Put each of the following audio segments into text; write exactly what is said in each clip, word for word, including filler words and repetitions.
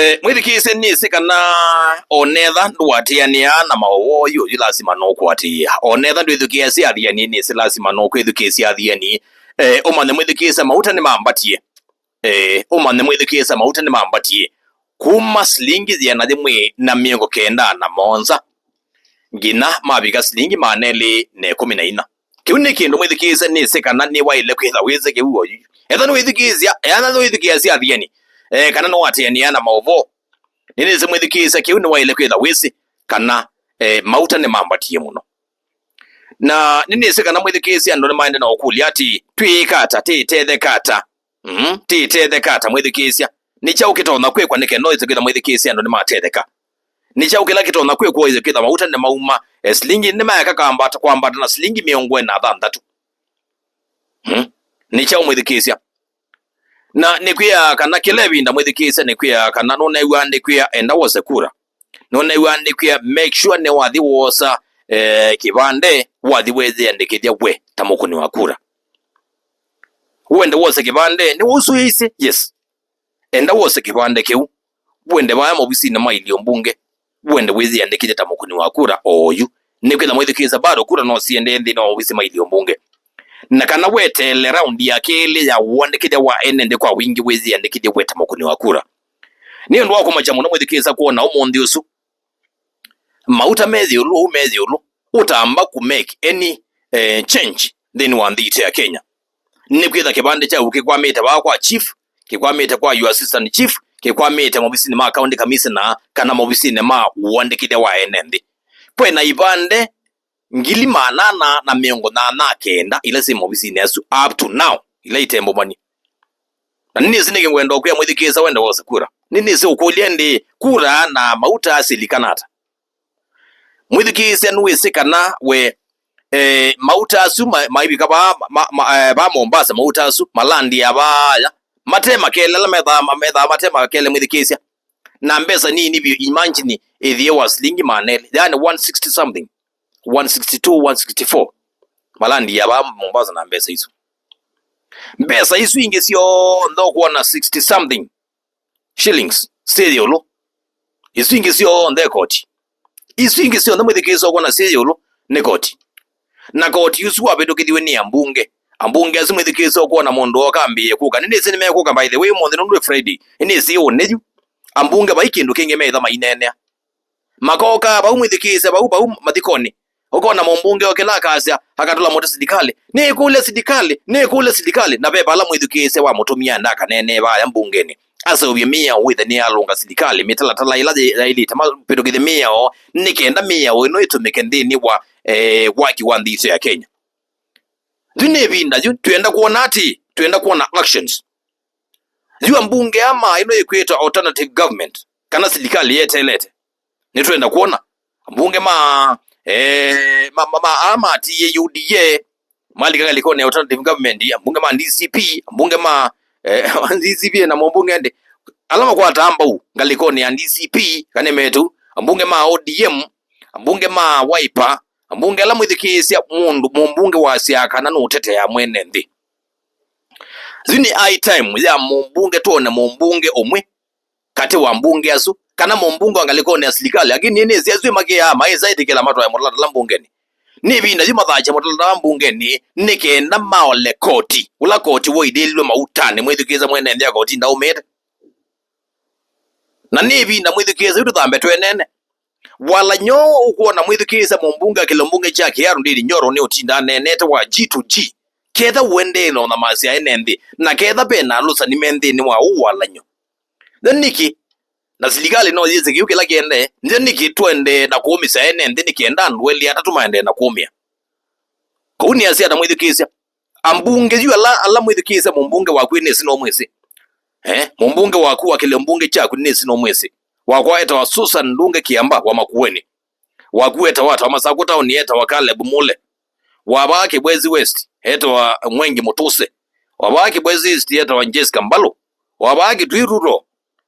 Eh, mwĩthukĩĩsye, nĩsĩ kana onetha ndũatĩanĩaa na maũvoo yu, yu lasima nũkũatĩĩa. Onetha ndwĩthukĩĩasya athiani, nĩsĩ lasima nũkwĩthukĩĩsya athiani. Eh, ũmanye mwĩthukĩĩsya, mauta nĩmambatie. Eh, ũmanye mwĩthukĩĩsya, mauta nĩmambatie kuma silingi yĩana yĩmwe na mĩongo kenda na mũonza nginya mavika silingi maana elĩ na ĩkũmi na inya. Kĩu nĩ kĩndũ mwĩthukĩĩsya nĩsĩ kana nĩwaĩle kwĩtha wĩsĩ kĩu oyu. Etha nĩwĩthukĩĩsya, etha nĩwĩthukĩĩasya athiani, eh, kana nĩwatĩanĩaa na maũvoo, nĩnĩsĩ mwĩthukĩĩsya kĩu nĩwaĩle kwĩtha wĩsĩ kana, eh, mauta nĩmambatie mũno. Na nĩnĩsĩ kana mwĩthukĩĩsya andũ nĩmaende na ũkũlya atĩ, "Twĩĩka ata? Tĩtetheka ata? Mm, tĩtetheka ata mwĩthukĩĩsya? Nĩ kyaũ kĩtonya kwĩkwa nĩ kenda ũĩse kwĩtha mwĩthukĩĩsya andũ nĩmatetheka? Nĩ kyaũ kĩla kĩtonya kwĩkwa ũĩse kwĩtha mauta nĩmauma, eh, silingi nĩmaeka kwambata, kwambata na silingi mĩongo ĩna na thanthatũ? Mm, nĩ kyaũ mwĩthukĩĩsya?" Na nĩkwĩaa kana kĩla ĩvinda mwĩthukĩĩsya, nĩkwĩaa kana nũnew'a ndikwĩa enda wose kura. Nũnew'a ndikwĩa, make sure nĩwathi woosa, eh, kĩvande, wathi wĩyĩandĩkĩthya we ta mũkũni wa kura. Wende wose kĩvande, nĩwũsũĩĩsye? Yes. Enda wose kĩvande kĩu. Wende vaya maovisinĩ ma ilio mbunge. Wende wĩyĩandĩkĩthye ta mũkũni wa kura o oyu. Nĩkwĩtha mwĩthukĩĩsya, bado kura no siendee nthĩnĩ wa maovisi ma ilio mbunge. Na kana weteele raundi ya kelĩ ya ũandĩkĩthya wa ene nthĩ kwa wingĩ wĩyĩandĩkĩthye we ta mũkũni wa kura. Nĩ ũndũ wa kũmakya mũno mwĩthukĩĩsya kwona ũmũnthĩ ũsu mauta me ĩũlũ ũu me ĩũlũ ũtamba kũ make any, eh, change nthĩnĩ wa nthĩ itũ ya Kenya. Nĩkwĩtha kĩvande kyaku kĩkwamĩte vaa kwa chief, kĩkwamĩte kwa your assistant chief, kĩkwamĩte maovisinĩ ma county commissioner kana maovisinĩ ma ũandĩkĩthya wa ene nthĩ. Kwĩna ivande ngili maana ana na mĩongo nyanya na kenda ila syĩ maovisinĩ asu up to now, ila itembũmanie. Na nĩnĩsĩ nĩkĩ ngwenda ũkwĩa mwĩthukĩĩsya wende wose kura. Nĩnĩsĩ ũkũlya ĩndĩ kura na mauta asilikana ata? Mwĩthukĩĩsya, nĩwĩsĩ kana we, eh, mauta asu ma-, maivika vaa ma, ma, eh, vaa Mombasa, mauta asu malandia vaaya mate makele, ala methaa, methaa mate makele mwĩthukĩĩsya, na mbesa nini vyũ, imagine ĩthĩe wa silingi maana elĩ, yani one sixty something, one sixty two, one sixty four, malandia vaa Mombasa na mbesa isu. Mbesa isu ingĩ syonthe ũkwona sixty something shillings syĩ ĩũlũ. Isu ingĩ syonthe koti. Isu ingĩ syonthe mwĩthukĩĩsya ũkwona syĩ ĩũlũ nĩ koti. Na koti ũsu wavĩtũkĩthiw'e nĩ ambunge. Ambunge asu mwĩthukĩĩsya ũkwona mũndũ oka ambĩĩe kũka. Nĩnĩsĩ nĩmekũka, by the way, ũmũnthĩ nũndũ ĩ Friday. Nĩnĩsĩ ũnĩ yu. Ambunge vai kĩndũ kĩngĩ meĩtha maineenea. Makokaa vau mwĩthukĩĩsye, vau, vau mathikonĩ. Ũkona mũmbunge okĩla akasya, akatũla mũtĩ silikalĩ, "Nĩkũlya silikalĩ, nĩkũlya silikalĩ," na ve vala mwĩthukĩĩsye wamũtũmĩa enda akaneenee vaya mbungenĩ, aseũvye mĩao wĩthe nĩalũnga silikalĩ mĩtalatala ĩla yĩ-, yaĩlĩte mavĩtũkĩthye mĩao, nĩ kenda mĩao ĩno ĩtũmĩke nthĩnĩ wa, eh, waki wa nthĩ itũ ya Kenya. Yu nĩ ĩvinda yu twĩenda kwona atĩ, twĩenda kwona actions. Yu ambunge aa ma ĩno ĩkwĩtwa alternative government, kana silikalĩ yeteelete, nĩtwenda kwona ambunge ma, eh, ma, ma, ma, aa matiie U D A, malika ngalĩkonĩ ya alternative government, ambunge ma D C P, ambunge ma, eh, D C P na mũmbunge ndĩ, ala makwataa mbau ngalĩkonĩ ya D C P, kana metu, ambunge ma O D M, ambunge ma Wiper, ambunge ala mwĩthukĩĩsya mũndũ, mũmbunge wasyaa kana nũtetea mwene nthĩ. Yu nĩ high time ya mũmbunge, twone mũmbunge ũmwe katĩ wa mbunge asu, kana mũmbunge wa ngalĩkonĩ ya silikalĩ, lakini nĩnĩsĩ asu makĩaa maĩsa ĩtĩkĩla matwae mũtalatala mbungenĩ. Nĩ ĩvinda yu mathaakye mũtalatala mbungenĩ nĩ kenda maole koti, ũla koti woilĩĩlw'e mautanĩ, mwĩthukĩĩsya mwene nthĩ ya koti ndaũmĩĩte. Na nĩ ĩvinda mwĩthukĩĩsya yu tũthambe twenene. Walany'o ũkwona mwĩthukĩĩsya mũmbunge wa kĩlio mbunge kya Kiharu Ndindi Nyoro nĩ ũtinda aneenete wa G to G. Ketha ũendee na ũthamasya ene nthĩ, na ketha ve na alũsani me nthĩnĩ wa ũũ walany'o. Nĩ nĩkĩ? Na silikalĩ no yĩsĩ kĩu kĩla kĩendee. Nĩ nĩkĩ tũendee na kũũmĩsya ene nthĩ nĩ kenda andũ elĩ atatũ maendee na kũũmĩa? Kũu nĩ asyata mwĩthukĩĩsya. Ambunge yu ala, ala mwĩthukĩĩsya mũmbunge waku nĩsĩ no mwĩsĩ. Eh, mũmbunge waku wa kĩlio mbunge kyaku nĩsĩ no mwĩsĩ. Wakwa etawa Susan Ndunge Kiamba wa Makueni. Waku etawa ata wa Masakũ taoni etawa Caleb Mule. Wa vaa Kibwezi West etawa Mwengi Mutuse. Wa vaa Kibwezi East etawa Jessica Mbalu. Wa vaa Kitui Rural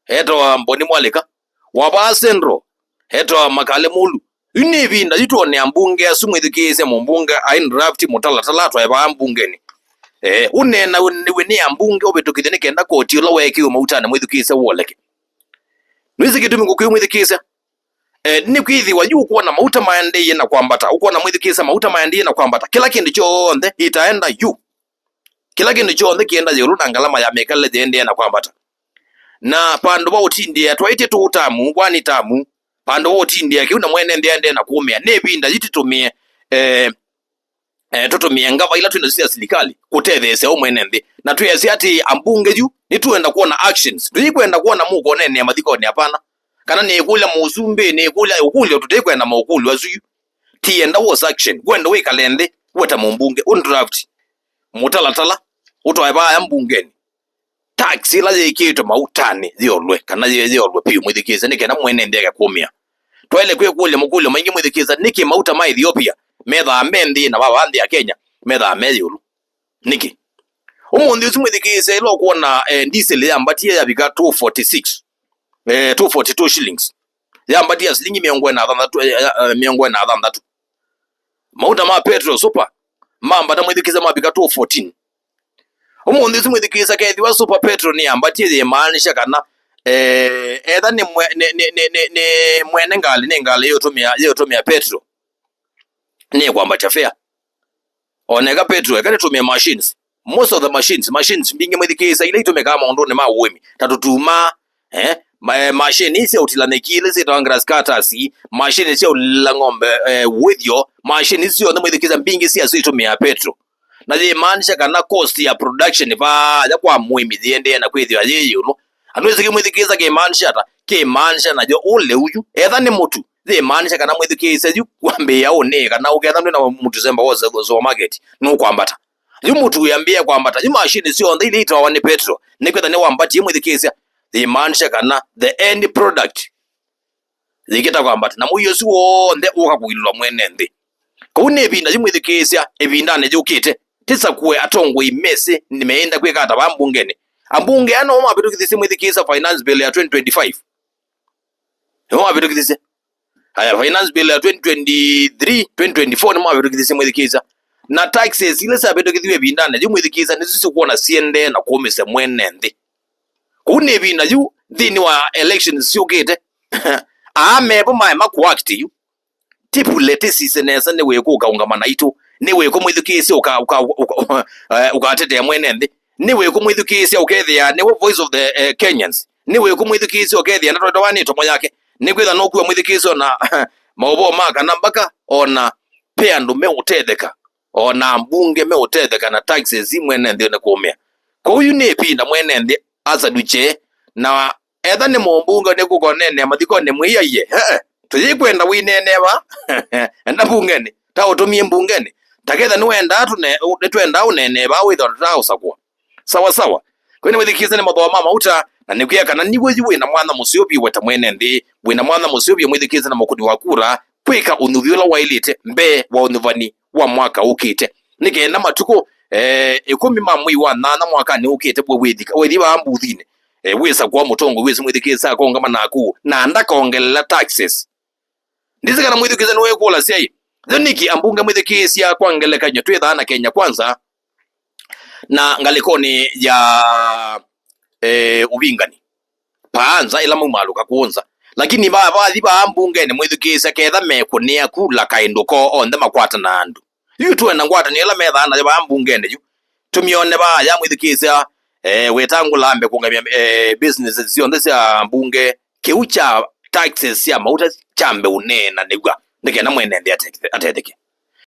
etawa Mboni Mwalika. Wa vaa Central etawa Makale Mulu. Yu nĩ ĩvinda yu twone ambunge asu mwĩthukĩĩsye mũmbunge aĩ draft mũtalatala atwae vaa mbungenĩ. Eh, ũneena nĩw'e nĩ ambunge ũvĩtũkĩthye nĩ kenda koti ũla weekĩwe mautanĩ mwĩthukĩĩsye wũoleke. Nĩwĩsĩ kĩtumi kũkĩu mwĩthikĩĩsya? Eh, nĩkwĩthĩwa yu ũkwona mauta maendeeie na kwambata, ũkwona mwĩthikĩĩsya mauta maendeeie na kwambata, kĩla kĩndũ kyonthe itaenda yu. Kĩla kĩndũ kyonthe kĩenda ĩũlũ na ngalama ya mĩkalĩle yĩendee na kwambata. Na vandũ va ũtindĩa twaĩtye tũũ tamu, one tamu, vandũ va ũtindĩa kĩu na mwene nthĩ aendee na kũũmĩa, nĩ ĩvinda yu tũtũmĩe, eh, eh, tũtũmĩe ngava ila twĩ nasyo sya silikalĩ kũtetheesya ũ mwene nthĩ. Na twĩasya atĩ ambunge yu nĩtũenda kwona actions. Tũikwenda kwona mũkoneenea mathikonĩ, apana. Kana nĩkũlya mũsumbĩ, nĩkũlya ũkũlyo, tũtĩkwenda maũkũlyo asu yu. Tienda wose action. Kwenda wĩkale nthĩ, we ta mũmbunge, ũndraft mũtalatala, ũtwae vaya mbungenĩ. Tax ĩla yĩkĩĩtwe mautanĩ yĩolwe, kana yĩ-, yĩolwe piũ mwĩthikĩĩsya, nĩ kenda mwene nthĩ eke kũmĩa. Twaĩle kwĩkũlya makũlyo maingĩ mwĩthikĩĩsya, nĩkĩ mauta ma Ethiopia methaa me nthĩ na vava nthĩ ya Kenya methaa me ĩũlũ? Nĩkĩ? Ũmũnthĩ ũsu mwĩthikĩĩsya, ĩla ũkwona, eh, diesel yambatie yavika two forty six, eh, two forty two shillings, yambatie silingi mĩongo ĩna na thanthatũ, eh, eh, mĩongo ĩna na thanthatũ. Mauta ma petrol super mambata mwĩthikĩĩsya mavika two fourteen. Ũmũnthĩ ũsu mwĩthikĩĩsya, kethĩwa super petrol nĩyambatie, yĩmaanisha kana, eh, etha nĩ mwe-, nĩ, nĩ, nĩ, nĩ, nĩ mwene ngalĩ, nĩ ngalĩ yĩũtũmĩa, yĩũtũmĩa petrol, nĩkwambatya fare. Oneka petrol, eka nĩtũmĩe machines. Most of the machines, machines mbingĩ mwĩthikĩĩsya ila itũmĩkaa maũndũnĩ ma ũĩmi, ta tũtumaa, eh, ma-, eh, machine ii sya ũtila nyeki ila syĩtawa grass cutters, machine sya ũlila ng'ombe, eh, ũĩthyo, machine isu syonthe mwĩthikĩĩsya mbingĩ syasyo itũmĩaa petrol. Na yĩmaanisha kana cost ya production vaya kwa mũĩmi yĩendee na kwĩthĩwa yĩ ĩũlũ. Andũ ĩsĩ kĩmwĩthikĩĩsya kĩmaanisha ata? Kĩmaanisha nayo ũle ũyu, etha nĩ mũtu, yĩmaanisha kana mwĩthikĩĩsya yu wambĩĩa ũnĩ, kana ũketha ndwĩ na mũtu semba wa supermarket, nũkwambata. Yu mũtu wĩambĩĩa kwambata, yu machine syonthe ila itwawa nĩ petrol, nĩkwĩtha nĩwambatie mwĩthikĩĩsya, yĩmaanisha kana the end product yĩkĩta kwambata, na mũio ũsu w'onthe ũka kũilũlwa mwene nthĩ. Kwoou nĩ ĩvinda yu mwĩthikĩĩsya, ĩvindanĩ yũkĩte, tĩsakũe atongoi mesĩ nĩmeenda kwĩka ata vaa mbungenĩ. Ambunge aa nĩmo mavĩtũkĩthisye mwĩthikĩĩsya finance bill ya twenty twenty-five. Nĩmo mavĩtũkĩthisye. Aya, finance bill ya twenty twenty-three, twenty twenty-four nĩmo mavĩtũkĩthisye mwĩthikĩĩsya. Na taxes ila syavĩtũkĩthiw'e ĩvindanĩ yu mwĩthikĩĩsya nĩsyo sikwona siendee na kũũmĩsya mwene nthĩ. Kwoou nĩ ĩvinda yu nthĩnĩ wa elections syũkĩte, aa mevo maema kũact yu. Tipule tĩsisye nesa nĩ wĩkũ ũkaũngama naitũ, nĩ wĩkũ mwĩthukĩĩsye ũka-, ũka-, ũka-, eh, ũkatetea mwene nthĩ, nĩ wĩkũ mwĩthukĩĩsye ũkethĩa nĩwe voice of the, eh, Kenyans, nĩ wĩkũ mwĩthukĩĩsye ũkethĩa ndatwetawa nĩ ĩtomo yake, nĩkwĩtha nũkua mwĩthukĩĩsye ona maũvoo ma kana mbaka ona pe andũ meũtetheka, ona ambunge meũtetheka na taxes mwene nthĩ nĩ kũmĩa. Kwoou yu nĩ ĩvinda mwene nthĩ asadukye na etha nĩ mũmbunge nĩkũkoneenea mathikonĩ mwĩaie, ee, tũyĩkwenda wĩneenee vaa. Enda mbungenĩ, ta ũtũmie mbungenĩ. Ta ketha nĩwendaa tũne-, nĩtwendaa ũneenee vaa wĩthwa tũtaaũsakũa. Sawa sawa. Kwĩ nĩwĩthikĩĩsye nĩ mathooa ma mauta, na nĩkwĩa kana niw'o yu wĩna mwanya mũseo vyũ we ta mwene nthĩ, wĩna mwanya mũseo vyũ mwĩthikĩĩsye na mũkũni wa kura, kwĩka ũnyuvi ũla waĩlĩte mbee wa ũnyuvani wa mwaka ũkĩte, nĩ kenda matukũ, eh, ĩkũmi ma mwei wa nyanya mwakanĩ ũkĩte we wĩthika, wĩthi vaa mbuthinĩ, eh, wĩsa kwa mũtongoi wĩsĩ mwĩthikĩĩsya akongama naku na ndakaongelela taxes. Ndĩsĩ kana mwĩthikĩĩsya nĩwĩkũlasya ĩ, yo nĩkĩ ambunge mwĩthikĩĩsya? Kwa ngelekany'o, twĩthaa na Kenya Kwanza na ngalĩkonĩ ya, eh, ũvingani. Paa nza ĩla maumaalũka kũũ nza. Lakini va-, vathi vaa mbungenĩ mwĩthukĩĩsya ketha mekũnĩa kula kaĩndũ koo onthe makwatana andũ. Yu tũenda ngwatanĩo ĩla methaa nayo vaa mbungenĩ yu. Tũmyone vaa ya mwĩthukĩĩsya, eh, wetangũla ambe kũngamya, eh, business syonthe sya mbunge. Kĩu kya taxes sya mauta kyambe ũneenanĩw'a nĩ kenda mwene nthĩ atetheke.